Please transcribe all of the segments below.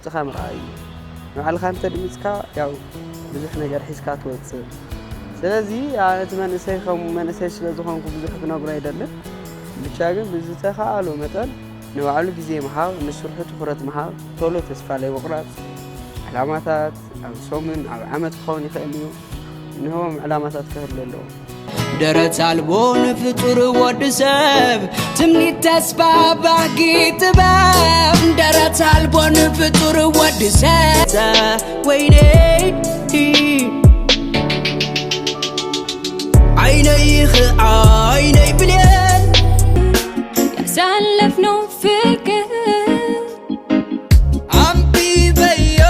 ንስኻ ምርኣይ እዩ። ንባዕልኻ እንተ ድሚፅካ ያው ብዙሕ ነገር ሒዝካ ትወፅእ። ስለዚ ኣነ እቲ መንእሰይ ከም መንእሰይ ስለ ዝኾንኩ ብዙሕ ክነግሮ ኣይደልን። ብቻ ግን ብዝተኻእሎ መጠን ንባዕሉ ግዜ ምሃብ፣ ንስርሑ ትኹረት ምሃብ፣ ቶሎ ተስፋ ለይምቑራፅ፣ ዕላማታት ኣብ ሰሙን ኣብ ዓመት ክኸውን ይኽእል እዩ። ንህቦም ዕላማታት ክህሉ ኣለዎም። ደረት ኣልቦ ንፍጡር ወዲ ሰብ ትምኒት ተስፋ ባህጊ ጥበብ ደረት ኣልቦ ንፍጡር ወዲ ሰብ ወይነይ ዓይነይ ኸ ዓይነይ ብሌን ያሳለፍነው ፍቅር ኣንቢበዮ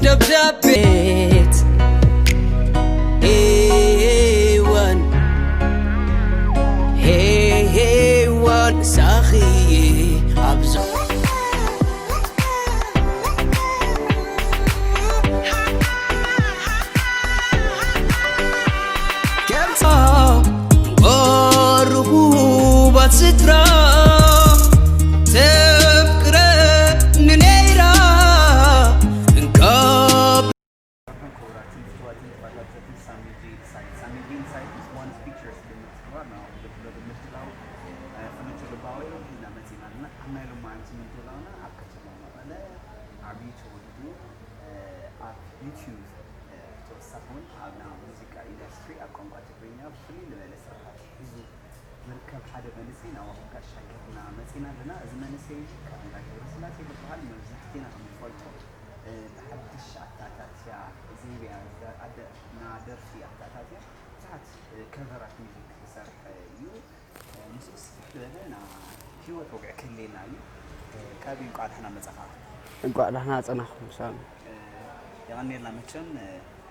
ደብዳቤት ሄዋን ሄዋን ሳኺ ኣብዛ ከምታ ርኹባት ስድራ ተፍቅረኒ ነይራ እንካብ ክቡራትን ፍቱዋትን ተኸታተልቲ ሳሚ ጂ ኢንሳይት፣ ሳሚ ጂ ኢንሳይት ምስ ዋንስ ፒክቸርስ ብምትሕብባር ንዓኹም ዘዳለዎ ምድላው ፍኖተ ልባዊ ሒዝና መፂና ኣለና። ኣብ ናይ ሎማዓንቲ ምድላውና ኣብ ከተማ መቐለ ዓብዩ ተወሊዱ ኣብ ዩትዩብ ብተወሳኺ እውን ኣብ ናይ ሙዚቃ ኢንዳስትሪ ኣብ ቋንቋ ትግርኛ ፍልይ ዝበለ ስራሓት ሒዙ ዝርከብ ሓደ መንእሰይ ናባኹም ከሻግረና መፂና ኣለና። እዚ መንእሰይ እዚ ካሜራ ገብረስላሴ ዝበሃል መብዛሕትና ከም ንፈልጦ ብሓድሽ ኣታታትያ ዘይብያ ኣደ ናይ ደርፊ ኣታታትያ ብዙሓት ከቨራት ሚዚክ ዝሰርሐ እዩ። ምስኡስ ዝበለ ና ህይወት ወግዒ ክህልየና እዩ። ካብ እንቋዕ ደሕና መጻኻ። እንቋዕ ደሕና ጸናኹም ሳሚ። የቐንየልና መቸም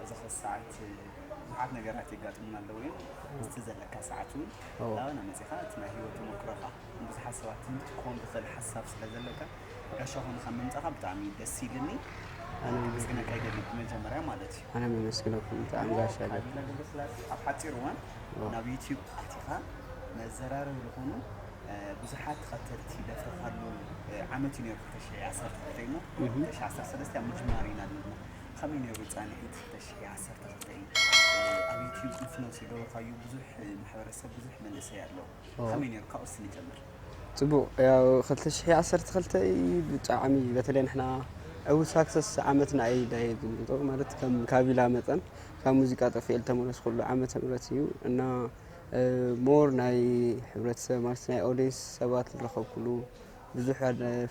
ኣብዚ ኸዚ ሰዓት ብዙሓት ነገራት የጋጥሙና ኣለዉ እዮም። ምስቲ ዘለካ ሰዓት እውን ላባና መጺኻ እቲ ናይ ህይወት ተመክሮኻ ንብዙሓት ሰባት ትምህርቲ ክኾን ዝኽእል ሓሳብ ስለ ዘለካ ጋሻ ኾንኻ ምምጻኻ ብጣዕሚ ደስ ኢልኒ። ከመስግነካ ይደሊ ብመጀመርያ ማለት እዩ። ኣነ መመስግነኩም ብጣዕሚ ጋሻ ኣለኩም። ካቢላ ገብረስላሴ ኣብ ሓፂር እዋን ናብ ዩትዩብ ኣቲኻ መዘራረቢ ዝኾኑ ብዙሓት ተኸተልቲ ዘፍረኻሉ ዓመት እዩ ነይሩ ክልተ ሽሕ ዓሰርተ ክልተ እሞ ክልተ ሽሕ ዓሰርተ ሰለስተ ኣብ ምጅማር ኢና ኣለና። ከመይ ነይሩ ፃንሒት ክልተ ሽሕ ዓሰርተ ክልተ ኣብ ዩትዩብ ኢንፍሉንስ ዝገበርካዩ ብዙሕ ማሕበረሰብ ብዙሕ መንእሰይ ኣሎ። ከመይ ነይሩ ካብኡስ ንጀምር። ፅቡቕ ያው ክልተ ሽሕ ዓሰርተ ክልተ ብጣዕሚ በተለይ ንሕና ዕዉት ሳክሰስ ዓመትና እዩ ዳይ ዝምልጦ ማለት ከም ካቢላ መጠን ካብ ሙዚቃ ጠፊኤ ዝተመለስኩሉ ዓመተ ምህረት እዩ እና ሞር ናይ ሕብረተሰብ ማለት ናይ ኦዲየንስ ሰባት ዝረኸብኩሉ ብዙሕ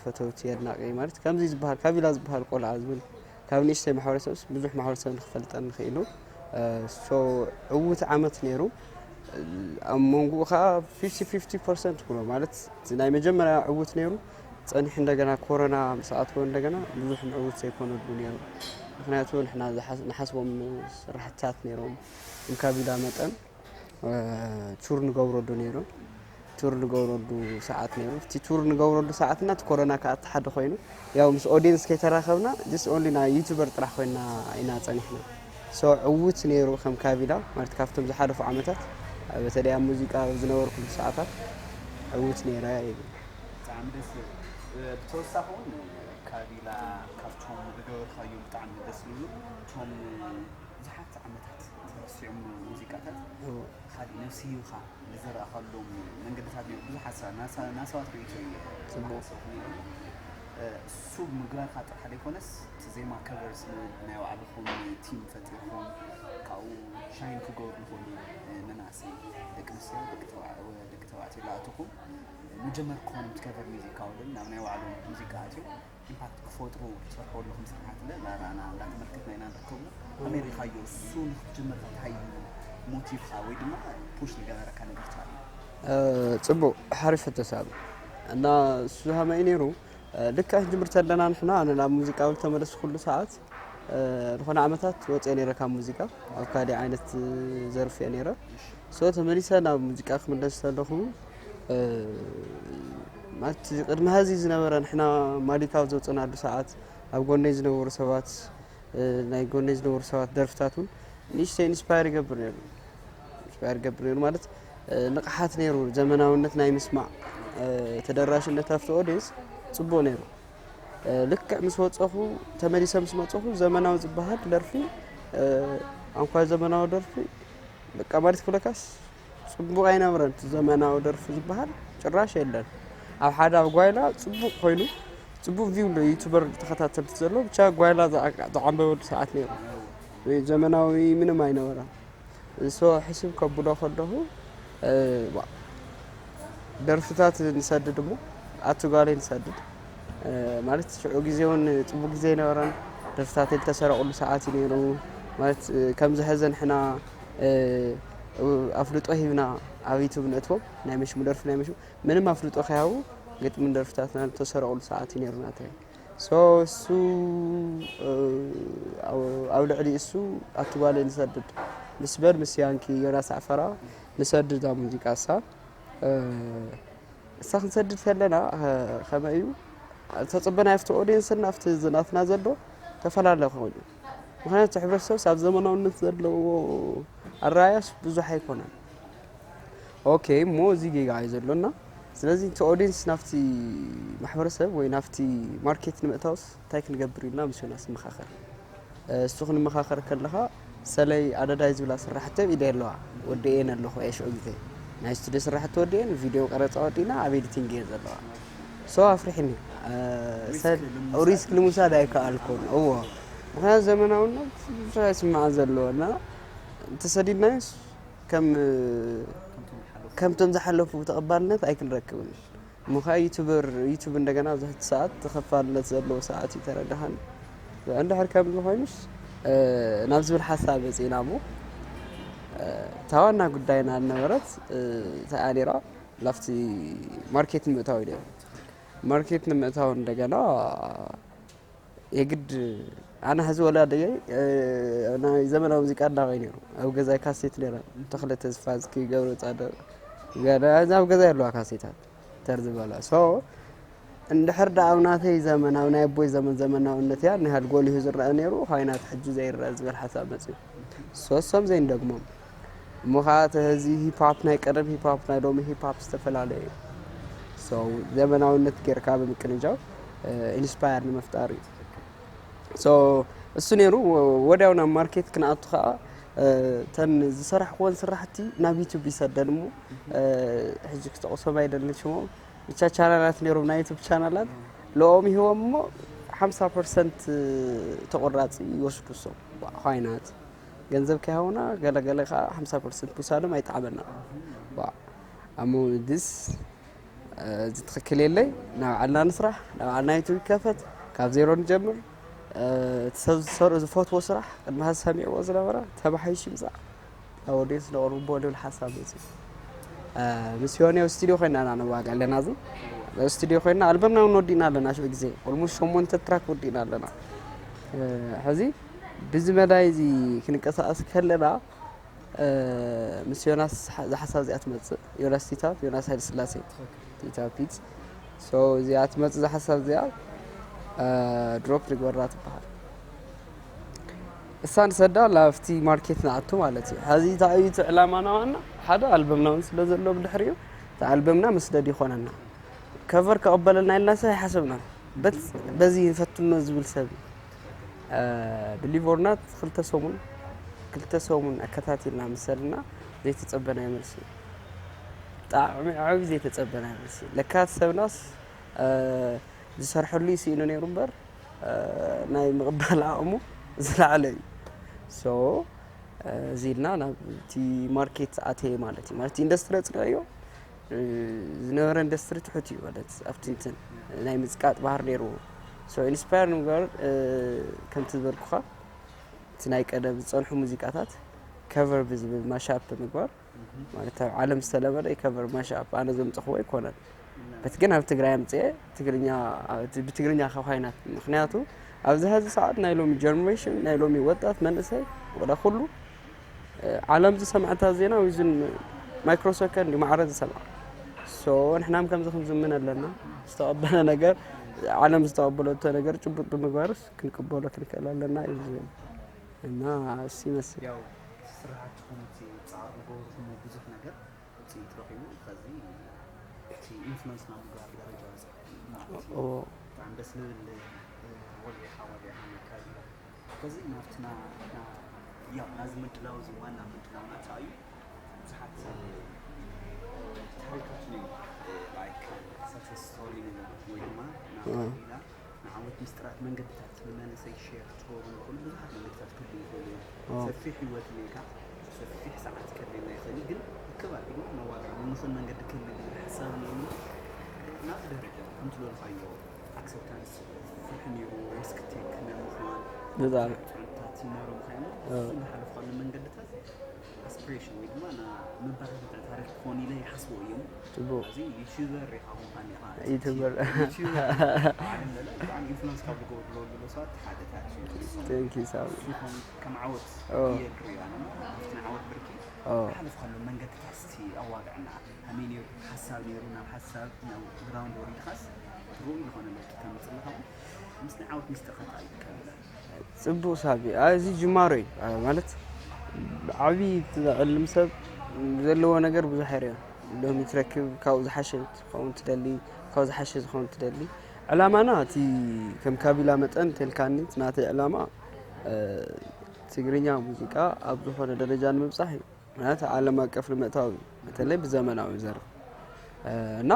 ፈተውቲ ኣድናቂ ማለት ከምዚ ዝበሃል ካቢላ ዝበሃል ቆልዓ ዝብል ካብ ንእሽተይ ማሕበረሰብስ ብዙሕ ማሕበረሰብ ንክፈልጠኒ ክኢሉ ሶ ዕዉት ዓመት ነይሩ ኣብ መንጎኡ ከዓ ፊፍቲ ፊፍቲ ፐርሰንት ክብሎ ማለት እቲ ናይ መጀመርያ ዕዉት ነይሩ ፀኒሑ እንደገና ኮሮና ምስ ኣተወ እንደገና ብዙሕ ምዕዉት ዘይኮነሉ ነይሩ ምክንያቱ ንሕና ንሓስቦም ስራሕትታት ነይሮም ከም ካቢላ መጠን ቱር ንገብረሉ ነይሩ ቱር ንገብረሉ ሰዓት ነይሩ እቲ ቱር ንገብረሉ ሰዓትና እቲ ኮሮና ከዓ እቲ ሓደ ኮይኑ ያው ምስ ኦዲየንስ ከይተራኸብና just only ናይ ዩቱበር ጥራሕ ኮይና ኢና ፀኒሕና so ዕዉት ነይሩ ከም ካቢላ ማለት ካብቶም ዝሓለፉ ዓመታት በተለይ ኣብ ሙዚቃ ዝነበርኩሉ ሰዓታት ዕዉት ነይረ ይብል። ብጣዕሚ ደስ ዝብል ብተወሳኺ እውን ካቢላ ካብቶም ዝገበርካዮም ብጣዕሚ ደስ ዝብሉ እቶም ብዙሓት ዓመታት ተረሲዖም ሙዚቃታት ካሊእ ነብሲ ሂብካ ዝዘራእካሎም መንገድታት ነይሩ ብዙሓት ሰባት ናሰባት ርእይቶ እዩ ዝሓሰብ ነይሩ እሱ ምግባርካ ጥራሕ ዘይኮነስ እቲ ዜማ ከቨር ስለ ናይ ባዕልኹም ቲም ፈጢርኩም ካብኡ ሻይን ክገብሩ ዝኾኑ መናእሰይ ደቂ ኣንስትዮ ደቂ ተባዕትዮ ላእትኹም መጀመር ክኾኑ ከቨር ሚዚክ ኣውልን ናብ ናይ ባዕሎም ሙዚቃ ኣትዮም ኢምፓክት ክፈጥሩ ትሰርሑ ኣለኹም ስራሓት ለ ናራና እንዳተመልከትና ኢና ንርከቡ ኣሜሪካዮ እሱ ንክትጀምር እንታይ እዩ ሞቲቭካ ወይ ድማ ፑሽ ዝገበረካ ነገር ታ እዩ ፅቡቅ ሓሪፍ ሕተሳብ እና እሱ ሃመይ ነይሩ ልክዕ ክንጅምር ተለና ንሕና ኣነ ናብ ሙዚቃ ዝተመለስኩሉ ሰዓት ዝኾነ ዓመታት ወፅየ ነይረ ካብ ሙዚቃ ኣብ ካሊእ ዓይነት ዘርፍ እየ ነይረ so ተመሊሰ ናብ ሙዚቃ ክምለስ ተለኹ ማለት ቅድሚ ሀዚ ዝነበረ ንሕና ማሊካ ኣብ ዘውፅናሉ ሰዓት ኣብ ጎነይ ዝነበሩ ሰባት ናይ ጎነይ ዝነበሩ ሰባት ደርፍታት እውን ንእሽተይ ኢንስፓየር ይገብር ነይሩ ኢንስፓየር ይገብር ነይሩ ማለት ንቕሓት ነይሩ ዘመናውነት ናይ ምስማዕ ተደራሽነት ኣብቲ ኦዲየንስ ፅቡቅ ነይሩ ልክዕ ምስ ወፀኹ፣ ተመሊሰ ምስ መፀኹ፣ ዘመናዊ ዝበሃል ደርፊ፣ ኣንኳ ዘመናዊ ደርፊ በቃ ማለት ክብለካስ ፅቡቕ ኣይነበረን። እቲ ዘመናዊ ደርፊ ዝበሃል ጭራሽ የለን። ኣብ ሓደ ኣብ ጓይላ ፅቡቕ ኮይኑ፣ ፅቡቕ ቪው ኣሎ፣ ዩቱበር ተኸታተልቲ ዘሎ፣ ብቻ ጓይላ ዝዓ- ዝዓንበበሉ ሰዓት ነይሩ። ወይ ዘመናዊ ምንም ኣይነበረን። እሶ ሕስብ ከብሎ ከለኹ፣ እ፣ ዋ- ደርፍታት ንሰድድ እሞ፣ ኣቲ ጓለይ ንሰድድ፣ እ፣ ማለት ሽዑ ግዜ እውን ፅቡቅ ግዜ ኣይነበረን። ደርፍታት ዝተሰረቁሉ ሰዓት እዩ ነይሩ። ማለት፣ እ፣ ከምዚ ሐዘ ንሕና፣ እ፣ ኣፍልጦ ሂብና ኣብ ዩቱብ ነእትዎም፣ ናይ መሽሙ ደርፊ ናይ መሽሙ ምንም ኣፍልጦ ከይሃቡ ግጥምን ደርፍታትና ዝተሰረቁሉ ሰዓት እዩ ነይሩ ናተይ። ሶ እሱ፣ እ፣ ኣብ ኣብ ልዕሊ እሱ ኣቲ ጓለይ ንሰድድ ምስ በል ምስ ያንኪ ዮናስ ኣፈራ ንሰድድ እዛ ሙዚቃ እሳ። እ፣ እሳ ክንሰድድ ከለና፣ ኸ- ኸመይ እዩ? ተጽበና ኣብቲ ኦድየንስና ኣብቲ ዝናትና ዘሎ ተፈላለ ክኸውን እዩ። ምኽንያቱ ሕብረተሰብስ ኣብ ዘመናውነት ዘለዎ ኣረኣያስ ብዙሕ ኣይኮነን። ኦኬ፣ እሞ እዚ ጌጋ እዩ ዘሎና። ስለዚ እቲ ኦድየንስ ናብቲ ማሕበረሰብ ወይ ናብቲ ማርኬት ንምእታውስ እንታይ ክንገብር ኢልና ምስ ዮናስ ንመኻኸር። እሱ ክንመኻኸር ከለኻ ሰለይ ኣደዳይ ዝብላ ስራሕቲ ኣብ ኢደይ ኣለዋ። ወዲኤን ኣለኹ እየ ሽዑ ግዜ ናይ ስቱድዮ ስራሕቲ ወዲኤን፣ ቪድዮ ቀረፃ ወዲእና ኣብ ኤዲቲንግ እየ ዘለዋ። ሶ ኣፍሪሕኒ። ሪስክ ንምውሳድ ኣይከኣልኩን። እዎ፣ ምክንያቱ ዘመናውነት ብዙሕ ኣይስማዕን ዘለዎ እና እንተሰዲድናዮስ ከም ከምቶም ዝሓለፉ ተቐባልነት ኣይክንረክብን። እሞ ኸዓ ዩቱበር ዩቱብ እንደገና ኣብዚ ሕጂ ሰዓት ተኸፋልነት ዘለዎ ሰዓት እዩ፣ ተረዳኸኒ። እንድሕር ከምዚ ኮይኑስ፣ እ፣ ናብ ዝብል ሓሳብ መፂእና እሞ፣ እ፣ እታ ዋና ጉዳይና ዝነበረት፣ እ፣ እንታይ እያ ነይራ? ላፍቲ ማርኬት ንምእታው እዩ ነይሩ። ማርኬት ንምእታው እንደገና የግድ ኣነ ሕዚ ወላደየይ፣ እ፣ ናይ ዘመናዊ ሙዚቃ ኣድናቂ ነይሩ። ኣብ ገዛይ ካሴት ነይራ። ተኽለ ተስፋዝኪ፣ ገብረ ጻድቕ፣ ገለ ኣብ ገዛይ ኣለዋ ካሴታት ተር ዝበላ። ሶ እንድሕር ደኣ ኣብ ናተይ ዘመን፣ ኣብ ናይ ኣቦይ ዘመን ዘመናውነት እያ ንሃል ጎሊሁ ዝረአ ነይሩ፣ ኳይናት ሕጂ ዘይረአ ዝበል ሓሳብ መጽዩ። ሶ እሶም ዘይንደግሞም። እሞ ኸዓ እቲ ሕዚ ሂፕ ሆፕ ናይ ቀደም ሂፕ ሆፕ ናይ ሎሚ ሂፕ ሆፕ ዝተፈላለየ እዩ። ሶ ዘመናውነት ጌርካ ብምቅንጃው፣ እ፣ ኢንስፓየር ንምፍጣር እዩ። ሶ እሱ ነይሩ። ወ- ወዲያው ናብ ማርኬት ክንኣቱ ኸዓ፣ እ፣ ተን ዝሰራሕክወን ስራሕቲ ናብ ዩቱብ ይሰደን እሞ፣ እ፣ ሕጂ ክጠቕሶም ኣይደልን ሽሞም። ብቻ ቻናላት ነይሮም፣ ናይ ዩቱብ ቻናላት ለኦም ይህቦም እሞ ሓምሳ ፐርሰንት ተቆራፂ ይወስዱ እሶም። ኳይናት ገንዘብ ከይሃቡና ገለገለ ከዓ ሓምሳ ፐርሰንት ምውሳዶም ኣይጠዓመና። ዋ፣ ኣሞ ድስ፣ እ፣ እዚ ትኽክል የለይ። ናብ ባዕልና ንስራሕ፣ ናብ ባዕልና ዩቱብ ይከፈት፣ ካብ ዜሮ ንጀምር። እ፣ እቲ ሰብ ዝሰር- ዝፈትዎ ስራሕ ቅድሚ ሐዚ ሰሚዕዎ ዝነበረ ተባሓይሹ ይምፃእ፣ ናብ ኦዲየንስ ነቕርቦ ዝብል ሓሳብ መፅዩ። እ፣ ምስ ዮኒ ኣብ ስቱዲዮ ኮይና ኢና ነዋጋ ኣለና። እዚ ኣብ ስቱዲዮ ኮይና ኣልበምና እውን ወዲእና ኣለና። ሽዑ ግዜ ኦልሞስት ሸሞንተ ትራክ ወዲእና ኣለና። እ፣ ሕዚ ብዚ መዳይ እዚ ክንቀሳቀስ ከለና፣ እ፣ ምስ ዮናስ ሓ- ዝሓሳብ እዚኣ ትመፅእ። ዮናስ ቲታ፣ ዮናስ ሃይለስላሴ፣ ቲታ ፒት። ሶ እዚኣ ትመፅእ ዝሓሳብ እዚኣ፣ እ፣ ድሮፕ ንግበራ ትበሃል። እሳ ንሰዳ ላብቲ ማርኬት ንኣቱ ማለት እዩ። ሕዚ እንታይ እዩ እቲ ዕላማና ዋና? ሓደ ኣልበምና እውን ስለ ዘሎ ብድሕሪኡ፣ እቲ ኣልበምና መስደድ ይኾነና። ከቨር ከቐበለልና ኢልና ሰብ ኣይሓሰብናን። በት በዚ ንፈትኖ ዝብል ሰብ እዩ። እ፣ ብሊቨርናት ክልተ ሰሙን፣ ክልተ ሰሙን ኣከታቲልና መሰልና ዘይተጸበናዮ መልሲ። ብጣዕሚ ዓቢ ዘይተጸበናዮ መልሲ። ለካ እቲ ሰብናስ፣ እ፣ ዝሰርሐሉ ይስኢኑ ነይሩ እምበር፣ እ፣ ናይ ምቕባል ዓቕሙ ዝለዓለ እዩ። ሶ፣ እ፣ እዚ ኢልና ናብ እቲ ማርኬት ኣተየ ማለት እዩ። ማለት ኢንዱስትሪ ኣጽኒዐዮ፣ እ፣ ዝነበረ ኢንዱስትሪ ትሑት እዩ ማለት ኣብቲ እንትን ናይ ምጽቃጥ ባህር ነይርዎ። ሶ ኢንስፓየር ንምግባር፣ እ፣ ከምቲ ዝበልኩኻ እቲ ናይ ቀደም ዝጸንሑ ሙዚቃታት ከቨር ብዝብል ማሻፕ ምግባር ማለት ኣብ ዓለም ዝተለመደ እዩ። ከቨር ማሻፕ ኣነ ዘምጽኽዎ ኣይኮነን። በት ግን ኣብ ትግራይ ኣምጽኤ ትግርኛ፣ እቲ ብትግርኛ ካብ ኳይናት፣ ምኽንያቱ ኣብዚ ሀዚ ሰዓት ናይ ሎሚ ጀነሬሽን፣ ናይ ሎሚ ወጣት መንእሰይ ወላ ኩሉ፣ እ፣ ዓለም ዝሰምዐታ ዜና ዊዝን ማይክሮ ሰከንድ እዩ ማዕረ ዝሰምዓ። ሶ ንሕናም ከምዚ ክንዝምን ኣለና። ዝተቐበለ ነገር፣ ዓለም ዝተቐበለቶ ነገር ጭቡጥ ብምግባርስ ክንቅበሎ ክንክእል ኣለና እዩ ዝብል። እና እሱ ይመስል። ያው ስራሕትኹም እቲ ጻዕሪ ገበርኹም ብዙሕ ነገር ውፅኢት ረኺቡ፣ ከዚ እቲ ኢንፍሉንስ ናብ ምግባር ደረጃ በፂሕኩም ማለት እዩ። ኦ፣ ብጣዕሚ ደስ ዝብል ወዲኻ ወዲኻ ሚካል። ከዚ ናብትና ያው ናዚ ምድላው እዚ ዋና ምድላውና እንታይ እዩ? ብዙሓት ታሪካት እዩ፣ ላይክ ሰክሰስ ስቶሪ ወይ ድማ ናብ ሌላ ንዓወት ምስጢራት መንገድታት ንመንእሰይ ሼር ክትገብሩ ንኽእሉ ብዙሓት መንገድታት ክህሉ ይኽእሉ እዮም። ሰፊሕ ህይወት እኒካ ሰፊሕ ሰዓት ከድልየና ይኽእል እዩ፣ ግን እክብ ኣቢሉ መዋቅር ምምኽን መንገዲ ክህሉ ዝብል ሓሳብ እኒኦና። ናብዚ ደረጃ ከምቲ ዝበልካዮ ኣክሰፕታንስ ፍርሒ ነይሩ፣ ሪስክ ቴክ ናይ ምዃን ብጣዕሚ። ፅዕንታት ይነብሩ ምዃኑ እሱ ዝሓለፍካሉ መንገድታት ኣስፒሬሽን ወይ ድማ ና መበረታትዒ ታሪክ ክኾን ኢለ ይሓስቦ እዮም። ጽቡቅ። እዚ ዩቲዩበር ኢኻ ምዃን ኢኻ። ዩቲዩበር። ዩቲዩበር ዓለም ለለ ብጣዕሚ ኢንፍሉንስ ካብ ዝገብሩ ዘለዉ ሰባት ሓደ ታሪክ እዩ። Thank you ሳሚ። እሱ ከም ከም ዓወት ኦ። እየ ዝርእዮ ኣነ። ኣብቲ ንዓወት ብርኪ ኦ። ዝሓለፍካሉ መንገድታት እስቲ ኣዋግዕና። ከመይ ነይሩ? ሓሳብ ነይሩ ናብ ሓሳብ ናብ ግራውንድ ወሪድኻስ ርኡይ ዝኾነ ለውጢ ተምፅእ ኣለኻ? ምስ ናይ ዓወት ሚስጥር ከ እንታይ እዩ? ጽቡቅ ሳቢ። ኣይ፣ እዚ ጅማሮ እዩ። ኣይ፣ ማለት ዓቢ ትዕልም ሰብ ዘለዎ ነገር ብዙሕ ይርአ። ሎሚ ትረክብ ካብኡ ዝሓሸ ትኸውን ትደሊ፣ ካብኡ ዝሓሸ ዝኸውን ትደሊ። ዕላማና እቲ ከም ካቢላ መጠን ተልካኒ እቲ ናተይ ዕላማ፣ እ፣ ትግርኛ ሙዚቃ ኣብ ዝኾነ ደረጃ ንምብጻሕ እዩ። ማለት ዓለም ኣቀፍ ንምእታው እዩ። በተለይ ብዘመናዊ ዘርፍ። እ፣ እና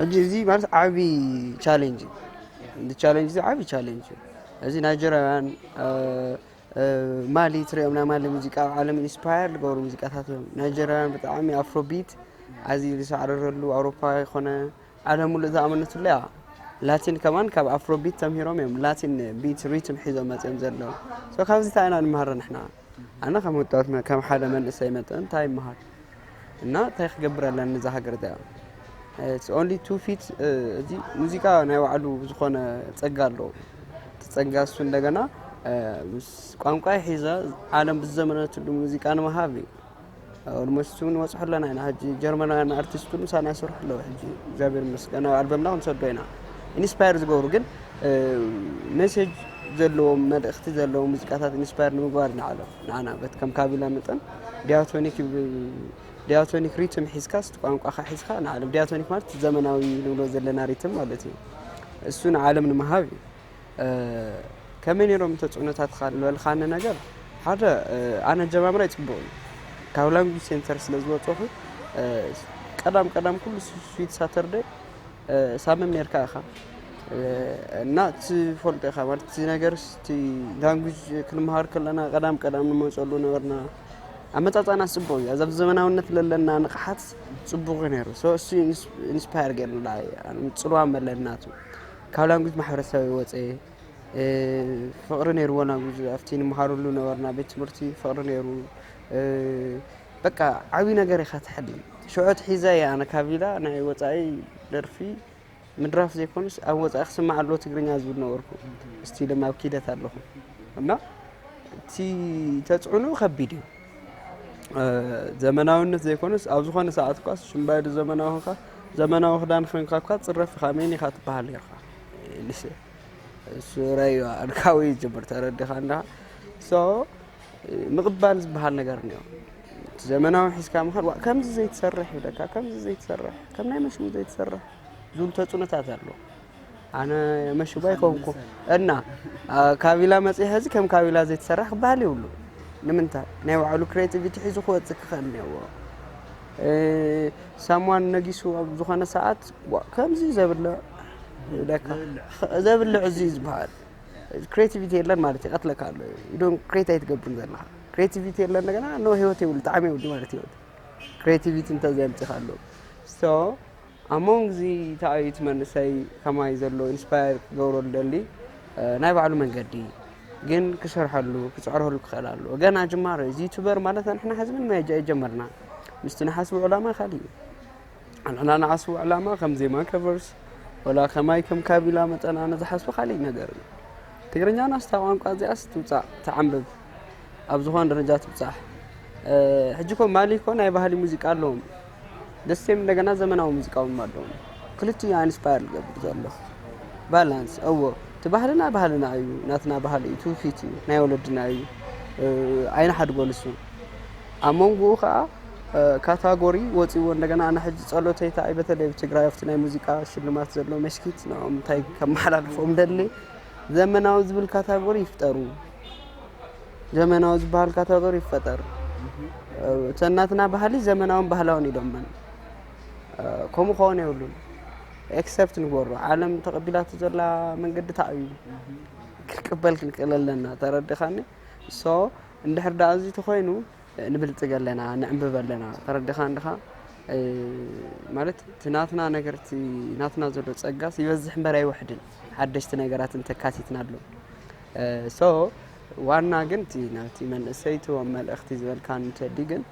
ሕጂ እዚ ማለት ዓቢ ቻሌንጅ እዩ። እዚ ቻሌንጅ እዚ ዓቢ ቻሌንጅ እዩ። እዚ ናይጀርያውያን፣ እ፣ እ፣ ማሊ ትሪኦም፣ ናይ ማሊ ሙዚቃ ኣብ ዓለም ኢንስፓየር ዝገብሩ ሙዚቃታት እዮም። ናይጀርያውያን ብጣዕሚ ኣፍሮቢት ኣዝዩ ዝሳዕረረሉ፣ ኣውሮፓ ይኾነ ዓለም ሙሉእ ዝኣመነትሉ እያ። ላቲን ከማን ካብ ኣፍሮቢት ተምሂሮም እዮም። ላቲን ቢት ሪትም ሒዞም መጺኦም ዘለዉ። ሶ ካብዚ እንታይ ኢና ንመሃሮ ንሕና? ኣነ ከም ወጣት መ-፣ ከም ሓደ መንእሰይ መጠን እንታይ ይመሃር? እና እንታይ ክገብር ኣለኒ እዛ ሃገር እዚኣ? It's only two feet፣ እ፣ እዚ ሙዚቃ ናይ ባዕሉ ዝኾነ ጸጋ ኣለዎ። እቲ ጸጋ እሱ እንደገና፣ እ፣ ምስ ቋንቋ ሒዘ ዓለም ብዝዘመነትሉ ሙዚቃ ንምሃብ እዩ። ኦልሞስት እውን ንበጽሖ ኣለና ኢና። ሕጂ ጀርመናውያን ኣርቲስት እውን ምሳና ይሰርሑ ኣለዉ። ሕጂ እግዚኣብሔር ይመስገን ኣብ ኣልበምና ክንሰዶ ኢና። ኢንስፓየር ዝገብሩ ግን፣ እ፣ ሜሴጅ ዘለዎም፣ መልእኽቲ ዘለዎም ሙዚቃታት ኢንስፓየር ንምግባር ኢና ዓለም ንዓና በት ከም ካቢላ መጠን ዲያቶኒክ ይብ-፣ ዲያቶኒክ ሪትም ሒዝካ፣ ስቲ ቋንቋኻ ሒዝካ ንዓለም ዲያቶኒክ ማለት እቲ ዘመናዊ ንብሎ ዘለና ሪትም ማለት እዩ። እሱ ንዓለም ንምሃብ እዩ። እ፣ ከመይ ነይሮም ተጽዕኖታትኻ ዝበልካኒ ነገር፣ ሓደ፣ እ፣ ኣነ ኣጀማምራይ ጽቡቕ እዩ። ካብ ላንጉጅ ሴንተር ስለ ዝወጸኹ፣ እ፣ ቀዳም ቀዳም ኩሉ ስ-፣ ስዊት ሳተርደይ፣ እ፣ ሳምም ነርካ ኢኻ። እ፣ እና ትፈልጦ ኢኻ ማለት እቲ ነገር ስ-፣ እቲ ላንጉጅ ክንመሃር ከለና ቀዳም ቀዳም ንመጸሉ ነበርና። ኣመጻጻና ጽቡቕ እዩ። ኣብዚ ዘመናውነት ለለና ንቕሓት ጽቡቕ እዩ ነይሩ። ሶ እሱ ኢንስ-፣ ኢንስፓየር ገይሩና እዩ። ጽልዋ መለናቱ። ካብ ላንጉጅ ማሕበረሰብ ወጸ። እ፣ ፍቕሪ ነይርዎ ላንጉጅ ኣብቲ ንምሃረሉ ነበርና ቤት ትምህርቲ ፍቕሪ ነይሩ። እ፣ በቃ ዓብዪ ነገር ኢኻ ትሕልም። ሽዑ ኣትሒዘ እየ ኣነ ካቢላ ናይ ወጻኢ ደርፊ ምድራፍ ዘይኮኑስ ኣብ ወጻኢ ክስማዕ ኣለዎ ትግርኛ ዝብል ነበርኩ። ስቲል ድማ ኣብ ኪደት ኣለኹ። እና እቲ ተጽዕኖ ከቢድ እዩ። እ፣ ዘመናውነት ዘይኮነስ ኣብ ዝኾነ ሰዓት እኳ ሽምባይዱ ዘመናዊ ኾንካ፣ ዘመናዊ ክዳን ኾንካ እኳ ትጽረፍ ኢኻ፣ መን ኢኻ ትበሃል ነርካ። ንስ-፣ እሱ ራእዩ ኣድካዊ ይጅምር፣ ተረዲኻ እንዳ። ሶ፣ ምቕባል ዝበሃል ነገር እኒኦ። እቲ ዘመናዊ ሒዝካ ምኻድ፣ "ዋ፣ ከምዚ ዘይትሰርሕ" ይብለካ፣ "ከምዚ ዘይትሰርሕ፣ ከም ናይ መሽሙ ዘይትሰርሕ" ዝብሉ ተጽዕኖታት ኣሎ። ኣነ መሽቡ ኣይኮንኩ እና፣ አ፣ ካቢላ መጺአ ሕዚ ከም ካቢላ ዘይትሰርሕ ክበሃል የብሉ። ንምንታይ? ናይ ባዕሉ ክሬቲቪቲ ሒዙ ክወጽእ ክኽእል እኒኦዎ። እ፣ ሳምዋን ነጊሱ ኣብ ዝኾነ ሰዓት፣ "ዋ፣ ከምዚ ዘብልዕ" ይብለካ። ዘብልዕ። ዘብልዕ እዚ እዩ ዝበሃል። ክሬቲቪቲ የለን ማለት ይቐትለካ ኣሎ። You don't create ኣይትገብርን ዘለኻ። ክሬቲቪቲ የለን እንደገና ኖ ህይወት የብሉ፣ ጣዕሚ የብሉ ማለት ህይወት። ክሬቲቪቲ እንተዘየምፂኻ ኣሎ። ሶ፣ ኣሞንግ እዚ ተኣዩ እቲ መንእሰይ ከማይ ዘሎ ኢንስፓየር ክገብሮ ዝደሊ፣ እ፣ ናይ ባዕሉ መንገዲ ግን ክሰርሐሉ፣ ክፅዕረሉ ክኽእል ኣለዎ። ገና ጅማሮ እዩ። እዚ ዩቱበር ማለት ንሕና ሕዚ ምንም ኣየጀ-፣ ኣይጀመርና። ምስቲ ንሓስቡ ዕላማ ካሊእ እዩ። ንሕና ንሓስቡ ዕላማ ከም ዜማ ከቨርስ፣ ወላ ከማይ ከም ካቢላ መጠን ኣነ ዝሓስቡ ካሊእ ነገር እዩ። ትግርኛ ናስታ ቋንቋ እዚኣስ ትውፃእ፣ ትዓንብብ፣ ኣብ ዝኾነ ደረጃ ትብፃሕ። እ፣ ሕጂ እኮ ማሊ እኮ ናይ ባህሊ ሙዚቃ ኣለዎም። ደሴም እንደገና ዘመናዊ ሙዚቃ እውን ኣለዎም። ክልቲኡ ኢንስፓየር ዝገብር ዘሎ። ባላንስ፣ እዎ፣ እቲ ባህልና ባህልና እዩ፣ ናትና ባህሊ እዩ፣ ትውፊት እዩ፣ ናይ ወለድና እዩ። እ፣ ኣይንሓድጎ ንሱ። ኣብ መንጎኡ ከዓ ካታጎሪ ወፂዎ። እንደገና ኣነ ሕጂ ጸሎተይ እንታይ፣ በተለይ ኣብ ትግራይ ኣብቲ ናይ ሙዚቃ ሽልማት ዘሎ መሽኪት ንዕኦም እንታይ ከመሓላልፎም ደሊ፣ ዘመናዊ ዝብል ካታጎሪ ይፍጠሩ። ዘመናዊ ዝበሃል ካታጎሪ ይፈጠር። እተን ናትና ባህሊ ዘመናውን ባህላውን ኢሎመን። ከምኡ ክኸውን የብሉን። ኤክሰፕት ንግበሮ። ዓለም ተቐቢላቶ ዘላ መንገዲ እንታይ እዩ? ክቅበል ክንክእል ኣለና። ተረዲኻኒ? ሶ እንድሕር ደኣ እዚ ተኾይኑ ንብልጽግ ኣለና፣ ንዕንብብ ኣለና። ተረዲኻ እንድኻ? ማለት እቲ ናትና ነገር፣ እቲ ናትና ዘሎ ጸጋስ ይበዝሕ እምበር ኣይውሕድን። ሓደሽቲ ነገራት እንተካቲትናሉ። ሶ ዋና ግን እቲ ናብቲ መንእሰይ እቲ መልእኽቲ ዝበልካ እንተዲ ግን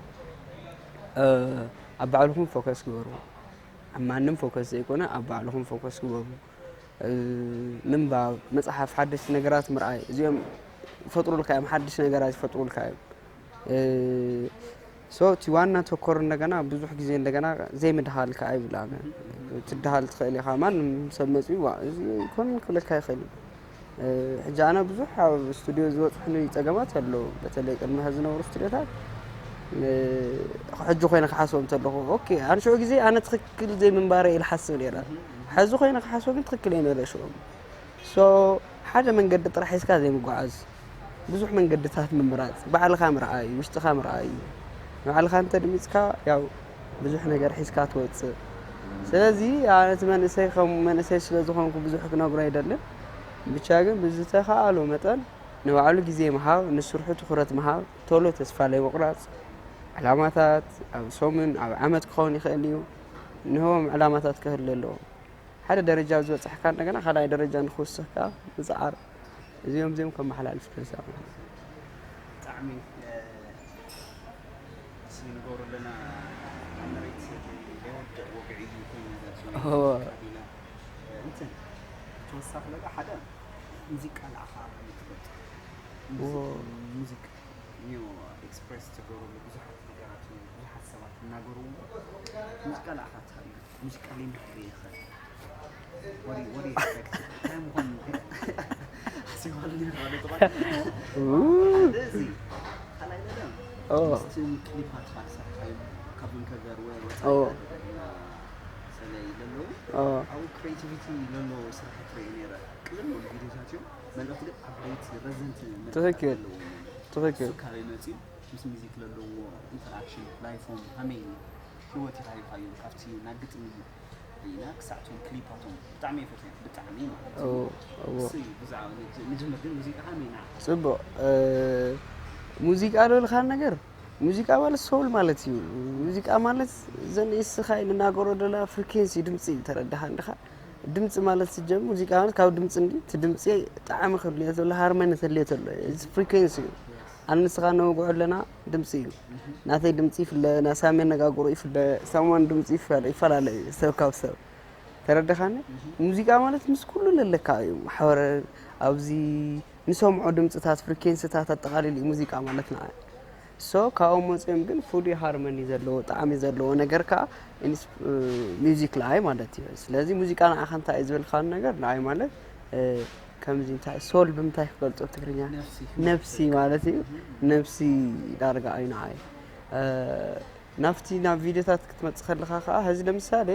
ኣብ ባዕልኹም ፎከስ ግበሩ። ኣብ ማንም ፎከስ ዘይኮነ ኣብ ባዕልኹም ፎከስ ግበሩ። ምንባብ፣ መጽሓፍ፣ ሓደሽቲ ነገራት ምርኣይ፣ እዚኦም ይፈጥሩልካ እዮም፣ ሓድሽ ነገራት ይፈጥሩልካ እዮም። ሶ እቲ ዋና ተኮር እንደገና ብዙሕ ግዜ እንደገና ዘይምድሃል ከዓ ይብል። ኣነ ትድሃል ትኽእል ኢኻ፣ ማንም ሰብ መፅኡ ዋ እዚ ይኮን ክብለካ ይኽእል እዩ። ሕጂ ኣነ ብዙሕ ኣብ ስቱዲዮ ዝበፅሑኒ ፀገማት ኣለዉ፣ በተለይ ቅድሚ ሕዚ ዝነበሩ ስቱዲዮታት። ሕጂ ኮይነ ክሓስቦም እንተለኹ ኦኬ፣ ኣንሽዑ ግዜ ኣነ ትኽክል ዘይምንባረ ኢለ ሓስብ ነይረ። ሕዚ ኮይነ ክሓስቦ ግን ትኽክል እየ ነይረ ሽዑ። ሶ ሓደ መንገዲ ጥራሕ ሒዝካ ዘይምጓዓዝ፣ ብዙሕ መንገድታት ምምራፅ፣ ባዕልኻ ምርኣይ፣ ውሽጥኻ ምርኣይ። ንባዕልኻ እንተድሚፅካ ያው ብዙሕ ነገር ሒዝካ ትወፅእ። ስለዚ ኣነ እቲ መንእሰይ ከም መንእሰይ ስለ ዝኾንኩ ብዙሕ ክነግሮ ኣይደልን። ብቻ ግን ብዝተኻእሎ መጠን ንባዕሉ ግዜ ምሃብ፣ ንስርሑ ትኹረት ምሃብ፣ ቶሎ ተስፋ ለይምቑራፅ፣ ዕላማታት ኣብ ሰሙን ኣብ ዓመት ክኸውን ይኽእል እዩ። ንህቦም ዕላማታት ክህሉ ኣለዎም። ሓደ ደረጃ ኣብ ዝበፃሕካ እንደገና ካልኣይ ደረጃ ንክውስኽ ከዓ ምፅዓር። እዚኦም እዚኦም ከመሓላልፍ ደሳ ብጣዕሚ ንስኒ ንገብሮ ኣለና ኣብ መሬት ዘይወድቕ ወግዒ እዩ ኮይኑ ነዛ ሰበይቲ እወ። ካቢላ እንትን ተወሳኺ ለጋ ሓደ ሙዚቃ ንዓኻ ከመይ ትገልጾ እወ። ሙዚቃ ኒዮ ኤክስፕረስ ትገብረሉ ብዙሓት ነገራት ብዙሓት ሰባት እናገርዎ ሙዚቃ ንዓኻ እንታይ እዩ ሙዚቃ ለይ ምሕሪ ይኽእል What do you, what do you expect? እንታይ ምዃኑ ሓሲባሉ ነይሩ ሓደ ጥቕዓት ሓደ እዚ ካልኣይ ነገር እወ። ምስቲ ክሊፓት ካልሰርካዩ ካብን ከገር ወይ እወ። ሰለይ ዘለዉ እወ። ኣብኡ ክሬቲቪቲ ዘለዎ ስራሕ ትርኢ ነይረ ቅልል ዝበሉ ቪዲዮታት እዮም መልእኽቲ ግን ዓበይቲ ረዘንቲ መልእኽቲ ትኽክል። ኣለዎም ትኽክል። እሱ ካበይ መፂኡ ምስ ሚዚክ ለለዎ ኢንተራክሽን ላይፎም ሃመይ ህይወት ይሃይፋዮም ካብቲ ናብ ግጥሚ ኢና ክሳዕቶም ክሊፓቶም ብጣዕሚ ይፈትዮም ብጣዕሚ ማለት እዩ እዎ፣ እዎ። እሱ እዩ ብዛዕባ ንጅ- ንጅምር ግን ሙዚቃ ሃመይ ንዓኻ ጽቡቕ። ሙዚቃ ልበልካ ነገር፣ ሙዚቃ ማለት ሶል ማለት እዩ። ሙዚቃ ማለት ዘን እስኻ ንናገሮ ደላ ፍሪኬንሲ ድምፂ እዩ። ተረዳኻ እንድኻ? ድምፂ ማለት ስጀም ሙዚቃ ማለት ካብ ድምፂ እንዲ እቲ ድምፂ ጣዕሚ ክህልዮ ተሎ ሃርመኒ ክህልዮ ተሎ እዚ ፍሪኬንሲ እዩ። ኣነ ንስኻ ነወግዖ ኣለና ድምፂ እዩ። ናተይ ድምፂ ይፍለ፣ ናይ ሳሚ ኣነጋግሮ ይፍለ፣ ሳሙዋን ድምፂ ይፈለ- ይፈላለ እዩ ሰብ ካብ ሰብ። ተረዳኻኒ? ሙዚቃ ማለት ምስ ኩሉ ለለካ እዩ። ማሕበረ ኣብዚ ንሰምዖ ድምፅታት ፍሪኬንስታት ኣጠቓሊሉ እዩ ሙዚቃ ማለት ንዓ። ሶ ካብኦም መፂኦም ግን ፍሉይ ሃርመኒ ዘለዎ ጣዕሚ ዘለዎ ነገር ከዓ ኢንስ- ሚውዚክ ንዓይ ማለት እዩ። ስለዚ ሙዚቃ ንዓኻ እንታይ እዩ ዝበልካኒ ነገር ንዓይ ማለት ከምዚ እንታይ ሶል ብምንታይ ክገልፆ ብትግርኛ ነፍሲ ማለት እዩ። ነፍሲ ዳርጋ እዩ ንዓይ። ናብቲ ናብ ቪድዮታት ክትመፅእ ከለኻ ከዓ ሕዚ ለምሳሌ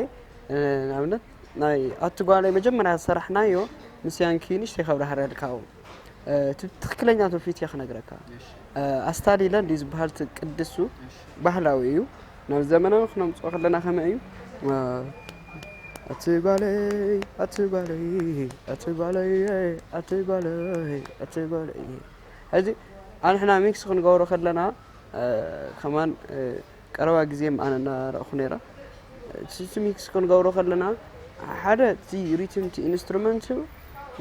ንኣብነት ናይ ኣቲ ጓለይ መጀመርያ ዝሰራሕናዮ ምስ ያንኪ ንእሽተይ ከብራህረልካ እዩ። እቲ ትኽክለኛ ትውፊት እየ ክነግረካ። ኣስታሊለ እንዲ ዝበሃል እቲ ቅድሱ ባህላዊ እዩ። ናብ ዘመናዊ ክነምፅኦ ከለና ከመይ እዩ? ኣቲ ጓለይ ኣቲ ጓለይ ኣቲ ጓለይ ኣቲ ጓለይ ኣቲ ጓለይ ሕዚ ኣንሕና ሚክስ ክንገብሮ ከለና ከማን ቀረባ ግዜ ኣነ እናረእኹ ነይረ። እቲ ሚክስ ክንገብሮ ከለና ሓደ እቲ ሪትም እቲ ኢንስትሩመንት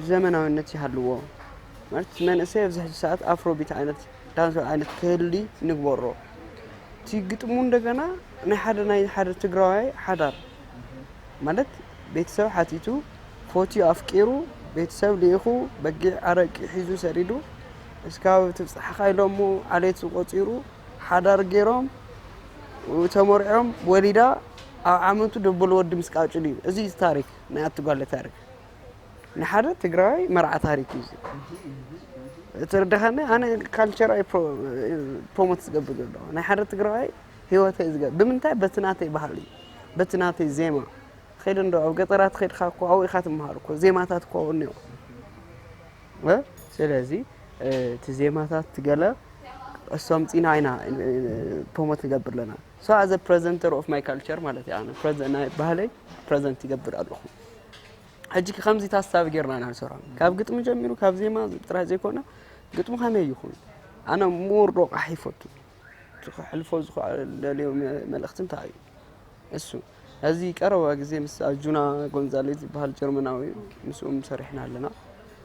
ዘመናዊነት ይሃልዎ ማለት መንእሰይ ኣብዚ ሕዚ ሰዓት ኣፍሮቢት ዓይነት ዳንስ ዓይነት ክህሊ ንግበሮ። እቲ ግጥሙ እንደገና ናይ ሓደ ናይ ሓደ ትግራዋይ ሓዳር ማለት ቤተሰብ ሓቲቱ ፎትዩ ኣፍቂሩ ቤተሰብ ልኢኹ በጊዕ ኣረቂ ሒዙ ሰዲዱ እስካብ ትብፅሓኻ ኢሎሞ ዓሌቱ ቆፂሩ ሓዳር ገይሮም ተመርዕዮም ወሊዳ ኣብ ዓመቱ ደበሎ ወዲ ምስ ቃጭሉ እዩ። እዚ እዩ ታሪክ ናይ ኣትጓለ ታሪክ ናይ ሓደ ትግራዋይ መርዓ ታሪክ እዩ። እዚ ተረዳኻኒ? ኣነ ካልቸር ኣይ ፕሮሞት ዝገብር ዘሎ ናይ ሓደ ትግራዋይ ህይወተይ ዝገ ብምንታይ? በቲ ናተይ ባህሊ፣ በቲ ናተይ ዜማ። ኸይድ እንዶ ኣብ ገጠራት ኸይድካ እኮ ኣብኡ ኢኻ ትመሃር እኮ፣ ዜማታት እኮ ኣብኡ እኒኦ። እ? ስለዚ እቲ ዜማታት ገለ እሶም ፂና ኢና ፕሮሞት ንገብር ኣለና። So as a presenter of my culture ማለት እዩ። ኣነ ፕረዘ- ናይ ባህለይ ፕረዘንት ይገብር ኣለኹ። ሕጂ ከምዚ ታሳቢ ጌርና ኢና ንሰርሖ። ካብ ግጥሚ ጀሚሩ፣ ካብ ዜማ ጥራይ ዘይኮነ፣ ግጥሙ ከመይ ይኹን፣ ኣነ ምውርዶ ቃሕ ይፈቱ። እቲ ክሕልፎ ዝኽእል ደልዮ መ- መልእኽቲ እንታይ እዩ? እሱ እዚ ቀረባ ግዜ ምስ ኣጁና ጎንዛሌዝ ዝበሃል ጀርመናዊ እዩ። ምስኡም ሰሪሕና ኣለና።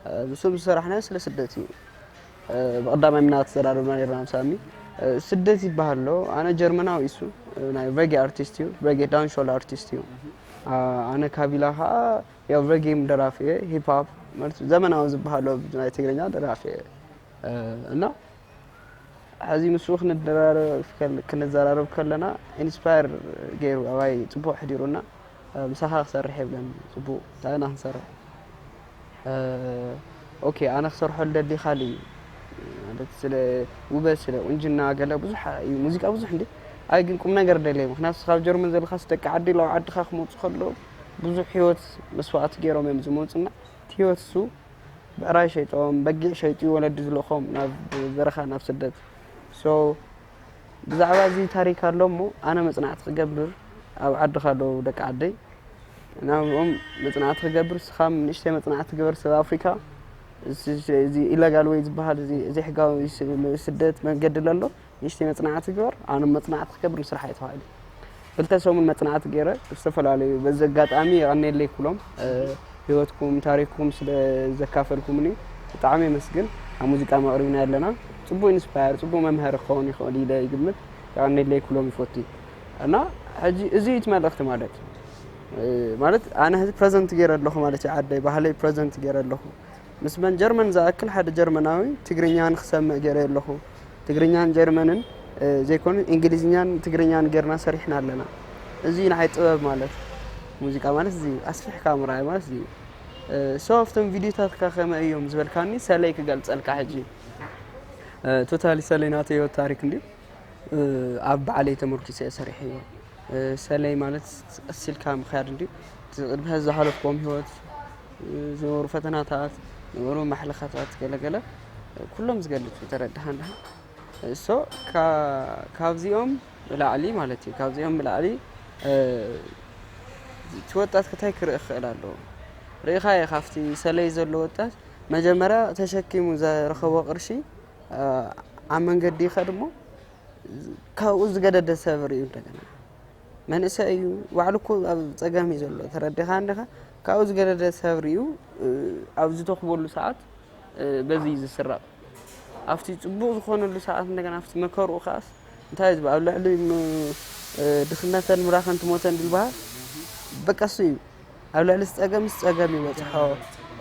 እ፣ ምስኡም ዝሰራሕናዮ ስለ ስደት እዩ። እ፣ ብቐዳማይ ምና ተዘራረብና ነርና ምስ ሳሚ። እ፣ ስደት ይበሃል ኣሎ። ኣነ ጀርመናዊ እሱ፣ እ፣ ናይ ሬጌ ኣርቲስት እዩ። ሬጌ ዳንሾል ኣርቲስት እዩ። ኣ፣ ኣነ ካቢላ ኸዓ ያው ሬጌም ደራፊ እየ። ሂፕ ሆፕ ማለት ዘመናዊ ዝበሃሎ ናይ ትግርኛ ደራፊ እየ። እ፣ እና ሕዚ ምስኡ ክንደራረብ ከል- ክንዘራረብ ከለና ኢንስፓየር ገይሩ ኣባይ ጽቡቕ ኣሕዲሩና። እ፣ ምሳኻ ክሰርሕ የብለን ጽቡቕ እንታይ ኢና ክንሰርሕ። እ፣ ኦኬ ኣነ ክሰርሖ ልደሊ ካልእ እዩ። ማለት ስለ ውበት ስለ ቁንጅና ገለ ብዙሕ እዩ ሙዚቃ ብዙሕ እንዴ። ኣይ ግን ቁም ነገር ደለየ ምክንያቱ ካብ ጀርመን ዘለኻስ ደቂ ዓዲ ላው ዓድኻ ክመፁ ከለዉ ብዙሕ ህይወት መስዋእቲ ገይሮም እዮም ዝመፁና። እቲ ህይወት እሱ ብዕራይ ሸይጦም በጊዕ ሸይጡ ወለዲ ዝልእኾም ናብ በረኻ ናብ ስደት። So ብዛዕባ እዚ ታሪክ ኣሎ እሞ ኣነ መፅናዕቲ ክገብር ኣብ ዓድኻ ኣለዉ ደቂ ዓደይ ናብኦም መፅናዕቲ ክገብር ስኻም ንእሽተይ መፅናዕቲ ግበር ሰብ ኣፍሪካ እዚ ኢለጋል ወይ ዝበሃል እዚ ዘይሕጋዊ ስደት መንገዲ ለሎ ንእሽተይ መፅናዕቲ ግበር ኣነ መፅናዕቲ ክገብር ንስራሕ እየ ተባሂሉ። ክልተ ሰሙን መፅናዕቲ ገይረ ዝተፈላለዩ በዚ ኣጋጣሚ የቐኔለይ ኩሎም ህይወትኩም ታሪክኩም ስለ ዘካፈልኩምኒ ብጣዕሚ የመስግን። ኣብ ሙዚቃ መቕሪብና ኣለና ጽቡቅ ኢንስፓየር ጽቡቅ መምሃሪ ክኸውን ይኽእል ኢለ ይግምት። የቐኔለይ ኩሎም ይፈቱ እና ሕጂ እዚ እቲ መልእኽቲ ማለት ማለት ኣነ ሕዚ ፕረዘንት ገይረ ኣለኹ ማለት እዩ ዓደይ ባህለይ ፕረዘንት ገይረ ኣለኹ። ምስ መን ጀርመን ዝኣክል ሓደ ጀርመናዊ ትግርኛ ንክሰምዕ ገይረ ኣለኹ። ትግርኛን ጀርመንን ዘይኮነ እንግሊዝኛን ትግርኛን ጌርና ሰሪሕና ኣለና። እዚ ንዓይ ጥበብ ማለት ሙዚቃ ማለት እዚ ኣስፊሕካ ምርኣይ ማለት እዚ so ኣብቶም ቪድዮታትካ ከመይ እዮም ዝበልካኒ ሰለይ ክገልጸልካ ሕጂ ቶታሊ ሰለይ ናተይ ህይወት ታሪክ እንድዩ ኣብ ባዕለይ ተመርኪሰ እየ ሰሪሐዮ። ሰለይ ማለት ቀስ ኢልካ ምኽያድ እንድዩ። እቲ ቅድሚ ሕዚ ዝሓለፍክዎም ህይወት፣ ዝነበሩ ፈተናታት፣ ዝነበሩ ማሕለኻታት ገለ ገለ ኩሎም ዝገልጽ እዩ። ተረድኻ እንድኻ? So ካብዚኦም ብላዕሊ ማለት እዩ፣ ካብዚኦም ብላዕሊ እቲ ወጣት ከ እንታይ ክርኢ ክኽእል ኣለዎ? ርኢኻዮ ካብቲ ሰለይ ዘሎ ወጣት መጀመርያ ተሸኪሙ ዘረኸቦ ቅርሺ ኣብ መንገዲ ይኸድ እሞ ካብኡ ዝገደደ ሰብ ርእዩ እንደገና መንእሰይ እዩ ባዕሉ እኮ ኣብ ጸገም እዩ ዘሎ ተረዲኻ እንዲኻ ካብኡ ዝገደደ ሰብ ርእዩ ኣብዚ ተኽበሉ ሰዓት በዚ እዩ ዝስረቕ ኣብቲ ጽቡቕ ዝኾነሉ ሰዓት እንደገና ኣብቲ መከርኡ ከኣስ እንታይ እዩ ኣብ ልዕሊ ድኽነተን ምራኸን ትሞተን ድልበሃል በቃ እሱ እዩ ኣብ ልዕሊ ጸገም ጸገም ይበጽሖ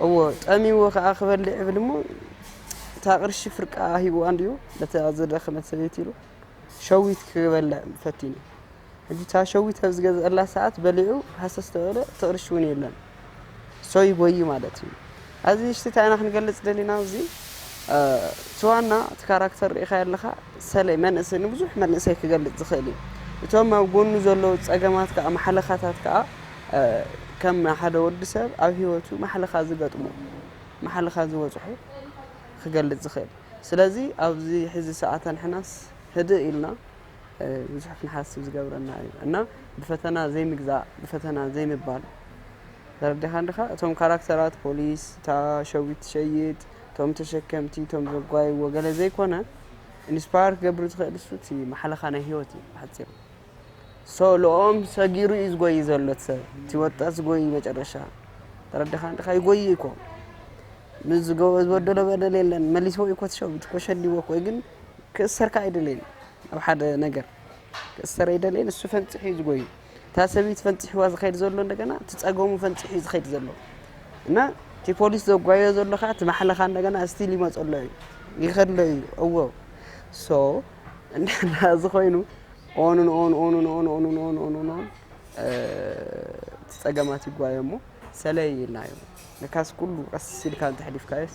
እዎ ጠሚዎ ከኣ ክበልዕ ይብል እሞ እታ ቅርሺ ፍርቃ ሂብዋ እንድዩ ነታ ዝደኸመት ሰበይቲ ኢሉ ሸዊት ክበልዕ ፈቲኑ። ሕጂ እታ ሸዊት ኣብ ዝገዝአላ ሰዓት በሊዑ ሃሰስ ተበለ እቲ ቅርሺ እውን የለን። So ይጎይ ማለት እዩ። ኣብዚ ንእሽተይ እንታይ ኢና ክንገልፅ ደሊና ኣብዚ እቲ ዋና እቲ ካራክተር ርኢኻ ኣለኻ ሰለይ መንእሰይ ንብዙሕ መንእሰይ ክገልፅ ዝኽእል እዩ። እቶም ኣብ ጎኑ ዘለዉ ፀገማት ከዓ ማሕለኻታት ከዓ ከም ሓደ ወዲ ሰብ ኣብ ህይወቱ ማሕለኻ ዝገጥሞ ማሕለኻ ዝበፅሑ ክገልፅ ዝኽእል ስለዚ ኣብዚ ሕዚ ሰዓት ኣንሕናስ ህድእ ኢልና ብዙሕ ክንሓስብ ዝገብረና እዩ እና ብፈተና ዘይምግዛእ ብፈተና ዘይምባል ተረዲኻ እንድኻ እቶም ካራክተራት ፖሊስ እታ ሸዊት ትሸይጥ እቶም ተሸከምቲ እቶም ዘጓይዎ ገለ ዘይኮነ ኢንስፓየር ክገብር ዝኽእል እሱ እቲ መሓለኻ ናይ ህይወት እዩ ብሓፂሩ so ልኦም ሰጊሩ እዩ ዝጎይ ዘሎ እቲ ሰብ እቲ ወጣት ዝጎይ መጨረሻ ተረዲኻ እንድኻ ይጎይ እኮ ምስ ዝገበ ዝበደሎ በደል የለን መሊስዎ እዩ እኮ እቲ ሸዊት እኮ ሸሊዎ እኮ ግን ክእሰር ከኣ ኣይደለይን ኣብ ሓደ ነገር ክእሰር ኣይደለይን እሱ ፈንፂሑ እዩ ዝጎይ እታ ሰበይቲ ፈንፂሕዋ ዝኸይድ ዘሎ እንደገና እቲ ፀገሙ ፈንፂሑ እዩ ዝኸይድ ዘሎ እና እቲ ፖሊስ ዘጓዮ ዘሎ ከዓ እቲ ማሕለኻ እንደገና ስቲል ይመፀሎ እዩ ይኸድሎ እዩ እዎ so እንደና እዚ ኮይኑ ኦንን ኦን ኦንን ኦን ኦንን ኦን ኦንን ኦን እቲ ፀገማት ይጓየ እሞ ሰለይ ኢልናዮ ለካስ ኩሉ ቀስ ኢልካ እንተሕሊፍካዮስ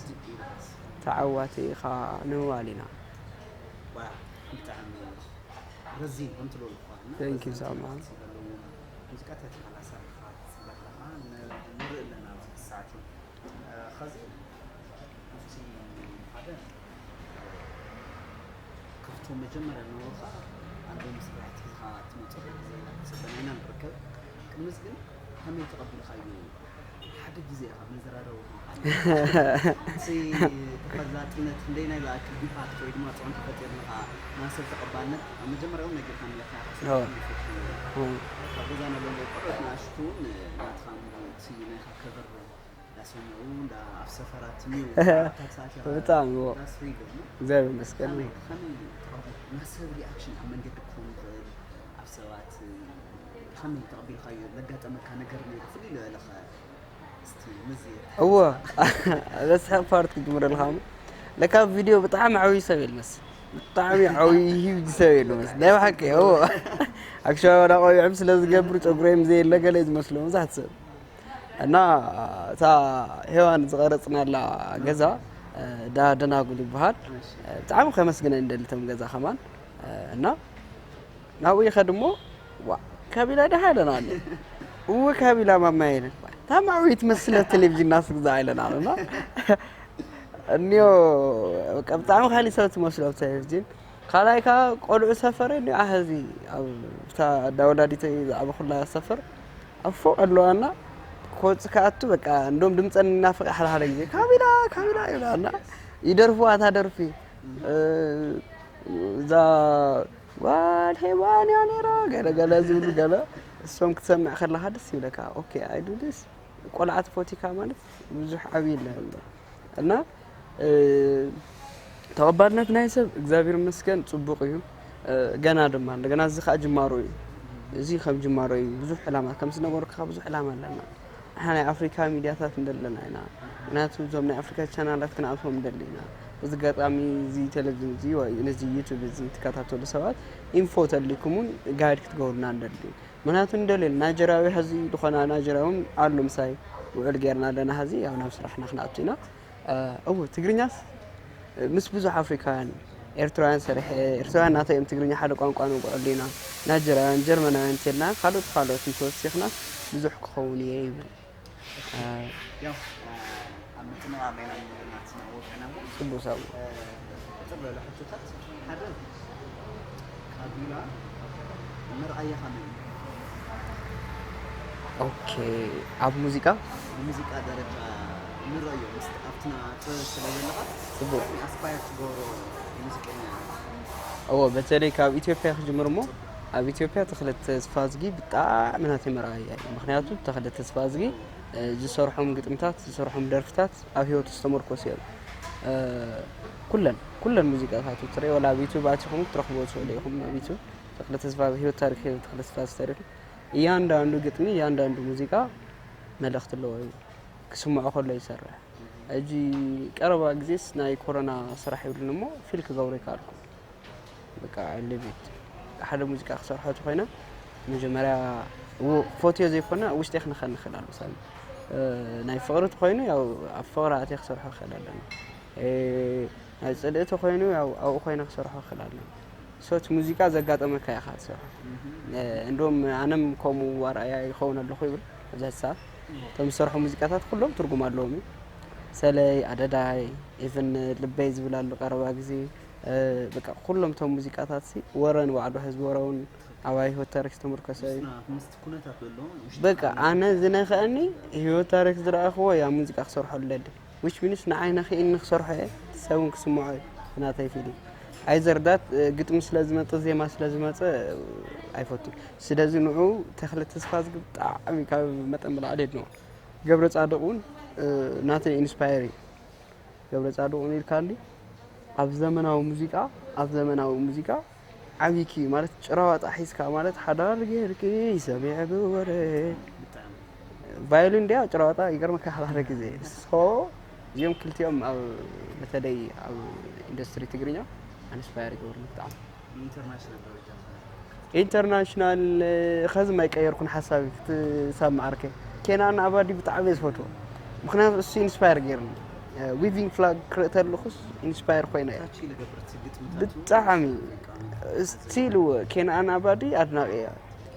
ተዓዋቲ ኢኻ ንምባል ኢና ረዚን ከምቲ ዝበልኩኻ እና Thank you ረዘንቲ so much። ቃላት ዘለዎም ሙዚቃታት ኢኻ እናሰርሕኻ ትፅበ ኣለኻ፣ ን- ንርኢ ኣለና ኣብዚ ክሳዕቲ። እ፣ ኸዚ ኣብቲ ሓደ ካብቶም መጀመርያ ነበርካ ኣልበም ስራሕቲ ሒዝካ ትመፅእ ኩሉ ግዜ እናተፀበና ኢና ንርከብ። ቅድሚስ ግን ከመይ ተቐቢልካዮ? ሓደ ግዜ ኢኻ መዘራረቢ ኾንካ። እቲ ተፈላጥነት ክንደይናይ ዝኣክል ኢምፓክት ወይ ድማ ፅዕንቶ ፈጢርልካ ናብ ሰብ ተቐባልነት ኣብ መጀመርያ እውን ነጊርካኒ ኢኻ። ኢኻ ኣዎ። ስራሕቲ ይፈቱ። እም። ካብ ገዛ ናብ ገዛ ቆልዑት ንኣሽቱ እውን ናትኻ እቲ ናይካ ከቨር እንዳሰምዑ እንዳ ኣብ ሰፈራት እኒው ኣብታት ሰዓት ብጣዕሚ እዎ። that's real እሞ እግዚኣብሔር ይመስገን። ከመይ ከመይ ተቐቢል ናብ ሰብ ሪኣክሽን ኣብ መንገዲ ክኸውን ይኽእል ኣብ ሰባት ከመይ ተቐቢልካዮ ዘጋጠመካ ነገር ነይሩ ፍልይ ዝበለኸ እስቲ ምዚ እዎ በስሐ ፓርት ክትምረልካ እሞ ለካ ቪድዮ ብጣዕሚ ዓብዪ ሰብ የልመስ ብጣዕሚ ዓብዪ ሂውጅ ሰብ የልመስ ናይ ብሓቂ እዎ ኣክሽዋ ወዳ ቆቢዖም ስለ ዝገብሩ ፀጉረዮም ዘየለ ገለ እዩ ዝመስሎ ብዙሓት ሰብ እና እታ ሄዋን ዝቐረፅናላ ገዛ እ፣ ዳ ደናጉል ይበሃል እ፣ ብጣዕሚ ከመስግነ እንደሊ ቶም ገዛ ከማን እ፣ እና ናብኡ ይኸድ እሞ ዋ ካቢላ ደሃ ኢለና ኣሎ እወ ካቢላ ማማ ኢለን እታ ማዕበይ ትመስል ኣብ ቴሌቪዥን ናስግዛ ኢለና ኣለና እኒዮ በቃ ብጣዕሚ ካሊእ ሰብ ትመስሉ ኣብ ቴሌቪዥን ካልኣይ ከዓ ቆልዑ ሰፈረ እኒዮ ኣኸዚ ኣብታ ኣዳወላዲተይ ዝዓበኹላ ሰፈር ኣብ ፎቅ ኣለዋና ክወፅእ ከኣቱ በቃ እንዶም ድምፀን እናፍቀ ሓደ ሓደ ግዜ ካቢላ ካቢላ ይብላና ይደርፍዋ እታ ደርፊ እ፣ እዛ ጓል ሄዋን እያ ነይራ ገለ ገለ ዝብሉ ገለ እሶም ክትሰምዕ ከለካ ደስ ይብለካ ኦኬ ኣይዱ ደስ ቆልዓ ትፈቲካ ማለት ብዙሕ ዓብዪ የለን እና እ፣ ተቐባልነት ናይ ሰብ እግዚኣብሔር ይመስገን ፅቡቕ እዩ እ፣ ገና ድማ እንደገና እዚ ከዓ ጅማሮ እዩ እዚ ከም ጅማሮ እዩ ብዙሕ ዕላማ ከም ዝነበሩካ ብዙሕ ዕላማ ኣለና ንሓ ናይ ኣፍሪካ ሚድያታት እንደለና ኢና ምክንያቱ እዞም ናይ ኣፍሪካ ቻናላት ክንኣትዎም እንደሊ ኢና እዚ ኣጋጣሚ እዚ ቴሌቪዥን እዚ ወይ ነዚ ዩቱብ እዚ ትከታተሉ ሰባት ኢንፎ ተልይኩም እውን ጋይድ ክትገብሩና እንደሊ ምክንያቱ እንደልየን ናይጀራዊ ሕዚ ዝኾና ናይጀራዊ እውን ኣሎ ምሳይ ውዕል ጌርና ኣለና ሕዚ ያው ናብ ስራሕና ክንኣቱ ኢና እዎ ትግርኛስ ምስ ብዙሕ ኣፍሪካውያን ኤርትራውያን ሰሪሐ ኤርትራውያን ናተይ እዮም ትግርኛ ሓደ ቋንቋ ነውግዐሉ ኢና ናይጀራውያን ጀርመናውያን እንተልና ካልኦት ካልኦት እንተወሲኽና ብዙሕ ክኸውን እየ ይብል ያው ኣብ ምጥንቓቕ ኢና ናትና ወገና እውን ጽቡቅ ሳቡ ቅጥር ዝበለ ሕቶታት ሓደ ካቢላ መርኣያ ከመይ እዩ? ኦኬ ኣብ ሙዚቃ ብሙዚቃ ደረጃ ንረዮ ምስ ኣብትና ጥበብ ስለ ዘለኻ ጽቡቅ ኣስፓየር ትገብሮ ሙዚቀኛ እዎ በተለይ ካብ ኢትዮጵያ ክጅምር እሞ ኣብ ኢትዮጵያ ተኽለ ተስፋዝጊ ብጣዕሚ ናተይ መርኣያ እዩ ምክንያቱ ተኽለ ተስፋዝጊ ዝሰርሖም ግጥምታት ዝሰርሖም ደርፍታት ኣብ ህይወቱ ዝተመርኮሱ እዮም ኩለን ኩለን ሙዚቃታቱ ትርኢ ወላ ኣብ ዩቱብ ኣቲኹም ክትረኽብዎ ትኽእሉ ኢኹም ኣብ ዩቱብ ተኽለ ተስፋ ህይወት ታሪክ ተኽለ ተስፋ ዝተርፍ እያንዳንዱ ግጥሚ እያንዳንዱ ሙዚቃ መልእኽቲ ኣለዎ እዩ ክስምዖ ከሎ ይሰርሕ ሕጂ ቀረባ ግዜስ ናይ ኮሮና ስራሕ ይብሉን እሞ ፊል ክገብሮ ይከኣልኩ በቃ ልቤት ሓደ ሙዚቃ ክሰርሖ ተኮይነ መጀመርያ ፎትዮ ዘይኮነ ውሽጢ ክነኸ ንኽእል ኣሎ ምሳሌ ናይ ፍቕሪ ተኮይኑ ያው ኣብ ፍቕሪ ኣትየ ክሰርሖ ክእል ኣለኒ ናይ ፅልኢ ተኮይኑ ያው ኣብኡ ኮይነ ክሰርሖ ክእል ኣለኒ ሶት ሙዚቃ ዘጋጠመካ ኢኻ ትሰርሖ እንደም ኣነም ከምኡ ኣርኣያ ይኸውን ኣለኹ ይብል ኣብዚ ሰዓት እቶም ዝሰርሖ ሙዚቃታት ኩሎም ትርጉም ኣለዎም እዩ ሰለይ ኣደዳይ ኢቭን ልበይ ዝብል ኣሎ ቀረባ ግዜ በቃ ኩሎም እቶም ሙዚቃታት ሲ ወረ ንባዕሉ ሕዝቢ ወረ እውን ኣብ ህይወት ታሪክ ዝተመርኮሰ እዩ ምስቲ ኩነታት ዘሎ ውሽጢ በቃ ኣነ ዝነኸአኒ ህይወት ታሪክ ዝረኣኽዎ ያ ሙዚቃ ክሰርሖ ኣለሊ which means ንዓይ ነኽእኒ ክሰርሖ እየ ሰብ እውን ክስምዖ እዩ ናተይ ፊሊ ኣይዘርዳት ግጥሚ ስለ ዝመፀ ዜማ ስለ ዝመፀ ኣይፈቱ ስለዚ ንዑ ተኽለ ተስፋ ዝግ ብጣዕሚ ካብ መጠን ብላዕሊ የድንቆ ገብረ ፃድቕ እውን ናተይ ኢንስፓየር እዩ ገብረ ፃድቕ እውን ኢልካ እንዲ ኣብ ዘመናዊ ሙዚቃ ኣብ ዘመናዊ ሙዚቃ ዓብይኪ ማለት ጭራዋጣ ሒዝካ ማለት ሓዳር ጌርኪ ሰሚዐ ብወረ ቫዮሊን እንዲያ ጭራዋጣ ይገርመካ ሓደ ሓደ ግዜ ሶ እዚኦም ክልቲኦም ኣብ በተለይ ኣብ ኢንዱስትሪ ትግርኛ ኣንስፓየር ይገብሩ ብጣዕሚ ኢንተርናሽናል ደረጃ ኢንተርናሽናል ኸዚ ማይቀየርኩን ሓሳብ ክትሳብ መዓርከ ኬናን ኣባዲ ብጣዕሚ እየ ዝፈትዎ ምክንያቱ እሱ ኢንስፓየር ገይርኒ ዊቪንግ ፍላግ ክርኢ ተለኹስ ኢንስፓየር ኮይነ እየ። ታች ለገብረት ግጥምታቱ ብጣዕሚ ስቲል ኬንኣን ኣባዲ ኣድናቂ እያ።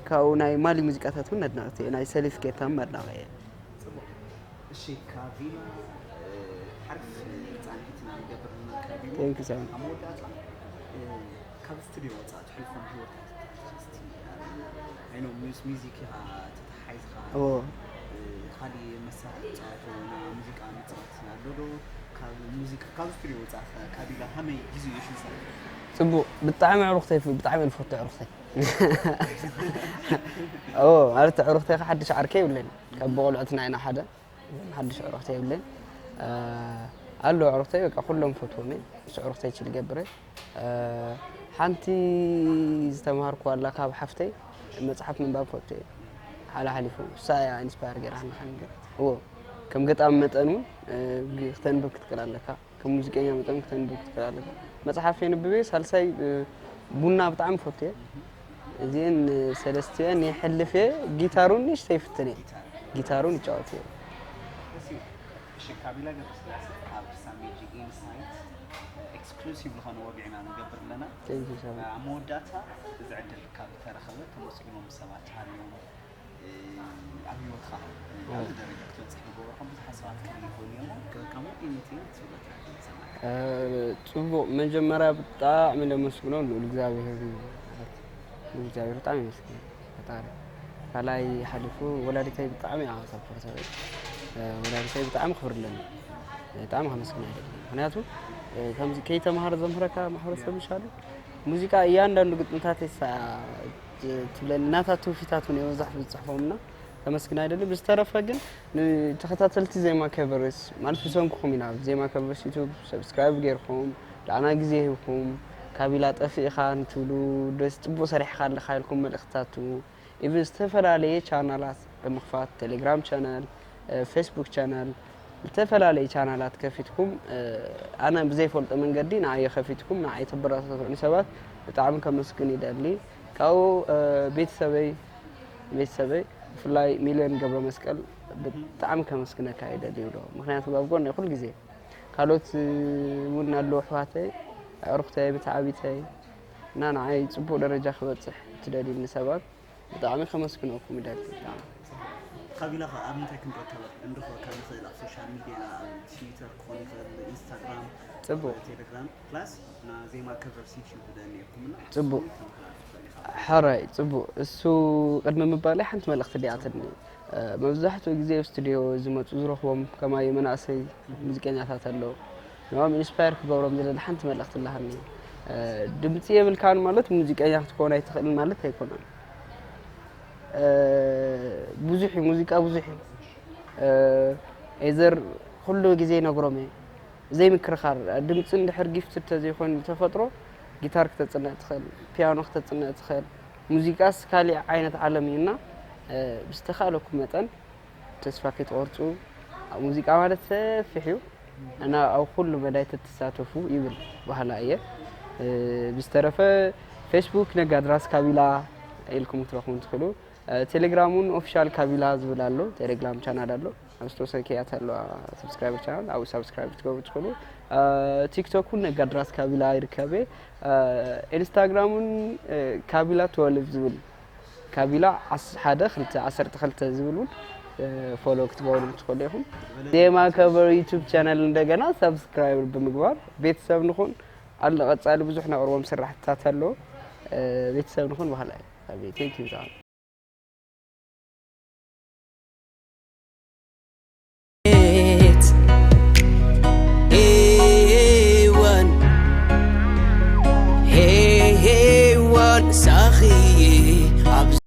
ካብኡ ናይ ማሊ ሙዚቃታት እውን ኣድናቂ እየ። ናይ ሰሊፍ ጌታም ኣድናቂ እየ። እሺ ካቪላ ሓርፍ ፃንሒትና ንገብር ኣለና። ካቪላ Thank you, Sam. ኣብ መወዳእታ ካብ ስቱዲዮ ወፃእ ትሕልፎም ህይወታት እስቲ ኣይኖ ምስ ሚዚክ ኢኻ ተተሓሒዝካ ኦ ካሊእ መሳርሒ ትፃወቶ ናይ ሙዚቃ ምፅዋት ኣሎ ዶ? ካብ ሙዚቃ ካብ ስቱዲዮ ወፃእ ካቪላ ከመይ ግዜ ይሽንሳ? ፅቡቅ ብጣዕሚ ዕሩክተይ ፍ- ብጣዕሚ እየ ዝፈቱ ዕሩክተይ ኦ ማለት ዕሩክተይ ሓድሽ ዓርከ ይብለኒ ካብ ብቆልዑትና ኢና ሓደ ሓድሽ ዕሩክተይ ይብለኒ ኣሎ ዕሩክተይ በቃ ኩሎም ፈትዎም እየ ምስ ዕሩክተይ ችል ገብረ ሓንቲ ዝተምሃርኩ ኣላ ካብ ሓፍተይ መፅሓፍ ምንባብ ፈቱ እየ ሓላ ሓሊፉ እሳ እያ ኢንስፓየር ገይራ ንክንገር እዎ ከም ገጣሚ መጠን እውን ክተንብብ ክትክእል ኣለካ ከም ሙዚቀኛ መጠን ክተንብብ ክትክእል ኣለካ መፅሓፍ የንብብ እየ ሳልሳይ ቡና ብጣዕሚ ፈቱ እየ እዚአን ሰለስቲአን የሕልፍ እየ ጊታሩን ንእሽተይ ይፍትን እየ ጊታሩን ይጫወት እየ እሺ ካቢላ ገብረስላሴ ኣብ ሳሜጂ ኢንሳይት ኤክስክሉሲቭ ዝኾነ ወግዒና ንገብር ኣለና። Thank you so much. ኣብ መወዳእታ እዚ ዕድል ካብ ተረኸበ ተመስግኖም ሰባት ሃልዮም ኣብ ህይወትካ ኣብ ደረጃ ክትበፅሕ ዝገበርኩም ብዙሓት ሰባት ክህሉ ይኽእሉ እዮም። ከምኡ ኢኒቲ ትብሎ ትረክብ ሰማዕ ፅቡቕ መጀመርያ ብጣዕሚ ለመስግኖ ልኡል እግዚኣብሔር እዩ። ልኡል እግዚኣብሔር ብጣዕሚ ይመስገን ፈጣሪ ካልኣይ ሓሊፉ ወላዲተይ ብጣዕሚ እያ ሳፖርት ወላዲተይ ብጣዕሚ ክብርለኒ ብጣዕሚ ከመስግና ይደሊ ምክንያቱ ከምዚ ከይተምሃረ ዘምህረካ ማሕበረሰብ ምሻሉ ሙዚቃ እያንዳንዱ ግጥምታት ትብለኒ ናታ ትውፊታት እውን የበዛሕ ዝፅሕፎም እና ከመስግና ይደሊ ብዝተረፈ ግን ንተኸታተልቲ ዜማ ከቨርስ ማለት ብሰንክኹም ኢና ዜማ ከቨርስ ዩቱብ ሰብስክራይብ ገይርኩም ለኣና ግዜ ሂብኩም ካቢላ ጠፊእኻ ንትብሉ ደስ ፅቡቅ ሰሪሕካ ኣለካ ኢልኩም መልእክትታት ትቡ ኢቭን ዝተፈላለየ ቻናላት ብምክፋት ቴሌግራም ቻናል ፌስቡክ ቻናል ዝተፈላለዩ ቻናላት ከፊትኩም ኣነ ብዘይፈልጦ መንገዲ ንዓየ ከፊትኩም ንዓይ ተበረታትዑኒ ሰባት ብጣዕሚ ከመስግን ይደሊ ካብኡ ቤተሰበይ ቤተሰበይ ብፍላይ ሚልዮን ገብረ መስቀል ብጣዕሚ ከመስግነካ ይደሊ ይብሎ ምክንያቱ ኣብ ጎነይ ኩሉ ግዜ ካልኦት እውን ኣለዉ ኣሕዋተይ ኣዕሩክተይ ብተዓቢተይ እና ንዓይ ፅቡቅ ደረጃ ክበፅሕ ትደልዩኒ ሰባት ብጣዕሚ ከመስግነኩም ይደሊ ብጣዕሚ ካቢላ ከ ኣብ ምንታይ ክንረከበ እንረኽበካ ንኽእል ኣብ ሶሻል ሚድያ ኣብ ትዊተር ክኾን ይኽእል ኢንስታግራም ፅቡቅ ቴሌግራም ፕላስ ና ዜማ ከቨርስ ዩቲዩብ ደልየኩም እና ፅቡቅ ሕራይ ፅቡቅ እሱ ቅድሚ ምባለይ ሓንቲ መልእክቲ ዲኣትኒ መብዛሕትኡ ግዜ ኣብ ስቱድዮ ዝመፁ ዝረኽቦም ከማይ መናእሰይ ሙዚቀኛታት ኣለዉ ንኦም ኢንስፓየር ክገብሮም ዝደሊ ሓንቲ መልእክቲ ኣለሃኒ ድምፂ የብልካን ማለት ሙዚቀኛ ክትከውን ኣይትኽእልን ማለት ኣይኮነን ብዙሕ እዩ ሙዚቃ ብዙሕ እዩ ኤዘር ኩሉ ግዜ ይነግሮም እየ ዘይምክርኻር ድምፂ እንድሕር ጊፍት ተዘይኮይኑ ተፈጥሮ ጊታር ክተፅንዕ ትኽእል ፒያኖ ክተፅንዕ ትኽእል ሙዚቃስ ካሊእ ዓይነት ዓለም እዩ እና ብዝተኻለኩም መጠን ተስፋ ከይትቆርፁ ሙዚቃ ማለት ሰፊሕ እዩ እና ኣብ ኩሉ መዳይ ተትሳተፉ ይብል ባህላ እየ ብዝተረፈ ፌስቡክ ነጋድራስ ካቢላ ኢልኩም ክትረኽቡ ትኽእሉ ቴሌግራም እውን ኦፊሻል ካቢላ ዝብል ኣሎ ቴሌግራም ቻናል ኣሎ ኣብ ዝተወሰነ ከያት ኣለዋ ሰብስክራይበር ቻናል ኣብኡ ሳብስክራይብ ክትገብሩ ትኽእሉ ቲክቶክ እውን ነጋድራስ ካቢላ ይርከበ ኢንስታግራም እውን ካቢላ ትወልፍ ዝብል ካቢላ ሓደ ክልተ ዓሰርተ ክልተ ዝብል እውን ፎሎ ክትገብሩ ትኽእሉ ኢኹም ዜማ ከቨር ዩቱብ ቻነል እንደገና ሳብስክራይብ ብምግባር ቤተሰብ ንኹን ኣሎ ቀፃሊ ብዙሕ ነቅርቦም ስራሕትታት ኣሎ ቤተሰብ ንኹን ባህላ እዩ ቴንክ ዩ ብጣዕሚ ሄዋን ሄዋን ሳኺ